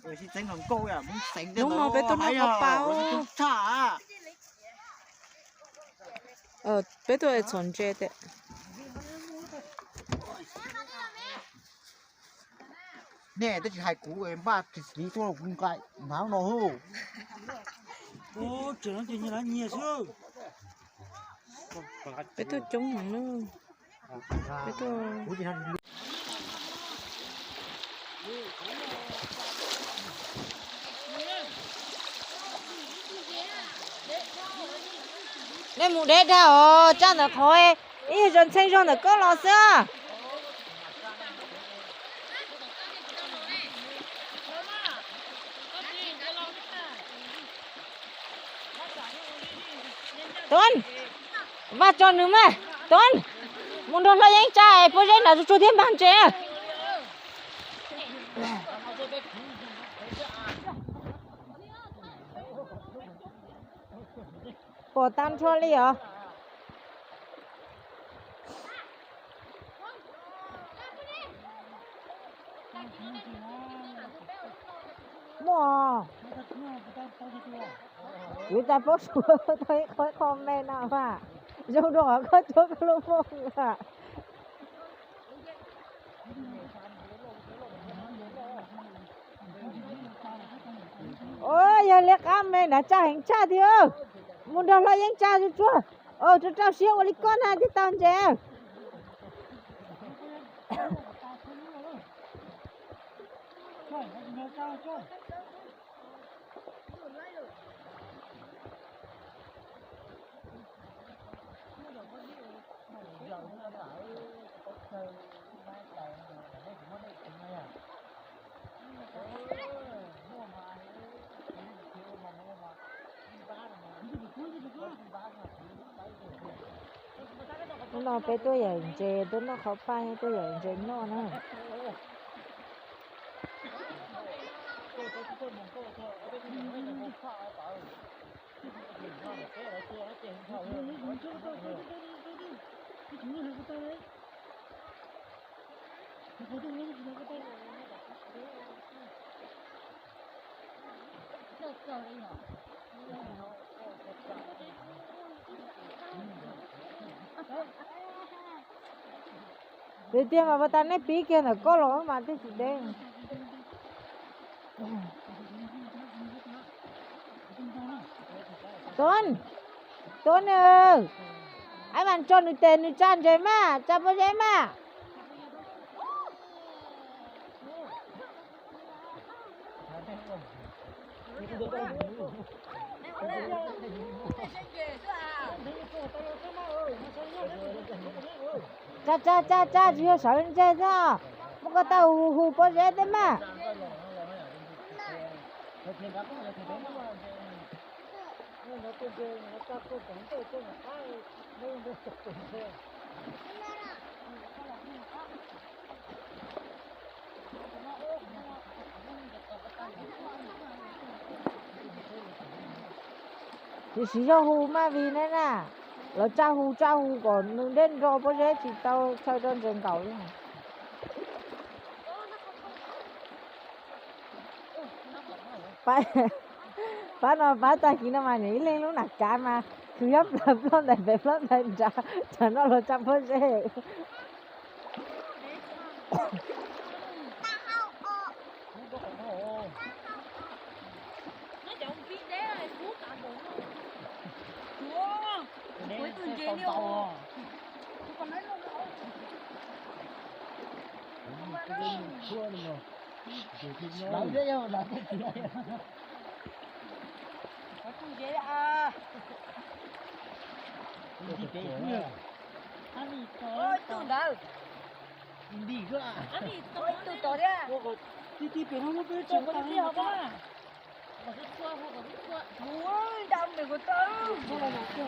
Hnub no peb tuaj noj qhov pas. Peb tuaj es txhom ntses tiag. Nej twb tsis hais kuv npaj tsis tuaj kuv nqa hnav no. Peb tuaj coob heev na. Peb tuaj. Nej mus deb dag os, tsaj ntawm qhov ib yog zog ntxheej zog ntawm koj los xwb. Tuab, vaj tso nws mas. Tuab, mus nrog hlob Yeeb tsa pob zeb nram tsuag tsuag thiab npaj ntses. Pom tag nrho li os. Muaj, kuv tsis paub suav tau ib qho ib qho me no mas zoo rau qhov koj cuab koj lub mooj lawm. Yog liab qab me nrad tsaj heev tshaj tiag. Mus nrog hlob Yeeb tsa tsuag tsuag, rau rau siab ua li koj na thiaj tau ntses. Hnub no peb tuaj yawm ntses, tuaj noj qhov paj, tuaj yawm ntses noj na. Tiag tiag mas puas tas nej pib kiag ntawm koj los mas twb tsis deb. Tuab, Tuab nws, aib mas tso nws tes nws tsa ntses mas, tsa pob zeb mas. Tsa tsa tsa tsa, tsis yog sawv ntseg xwb, muab koj tau hu hu pob zeb tej mas. Tiam sis yog hu maj vim ne na, lawv tsa hu tsa hu kom nws deb nro pob zeb tsis tau chaw rau ntses nkaum li. Pab no pab tag kis no mas nws ib leeg lub nam kav mas khwv nyob plaws ploj ntais pem ploj ntais nrad, tsam no los tsa pob zeb. Tus ntawd. Tus ntawd. Ti ti pem no peb tseem tau li no. Mus nram pem kuv tau. Tso lawm, tso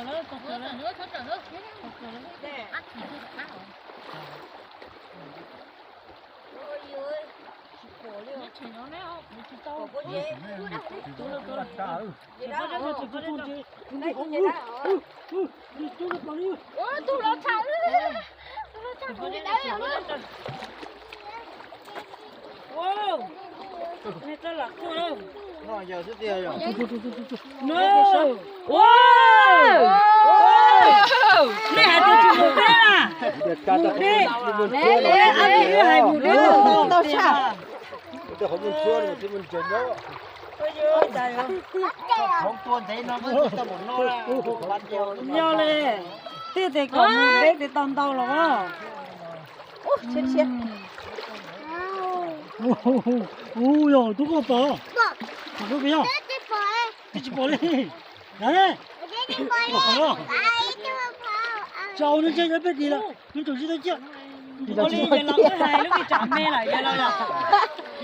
lawm, tso lawm. Tsis pom li. Tsis tau. Tus lawm, tus lawm. Tus los tshaj. Tus los tshaj tus li dawb. No, nej hais tias tsis mus peb na. Mus deb, ab peb hais mus deb tau tshaj. Nyob li, twb tias kom mus deb tes tau ntau los. Ub, yog tub koj pom, pom koj yog, twb tsis pom li. Tsaus nws ntshe nyob peb tim lawm, nws tseem tsis tau ciaj. Ua li yog los twb hais lub vij tsam me lawm,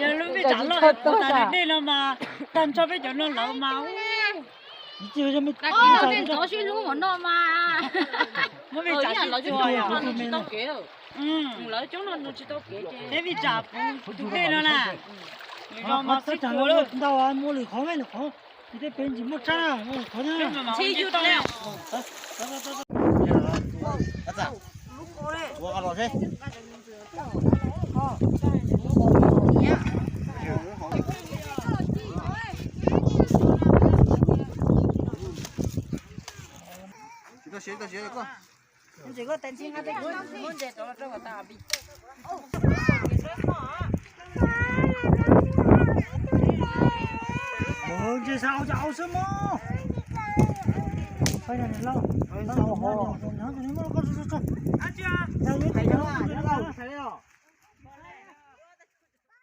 yog lub vij tsam loj tas li dej no mas tag nrho peb cov no lawm mas. Muab vij tsam sib txuas yom. Peb vij tsam puv tus dej no na. Nws zoo mas sib txuas lawm. Ntau muaj lwm qhov, lwm qhov, tej peb ntsis muaj tsab na, qhov na. Ntses xav ua cas ua xwb mog. Lauj,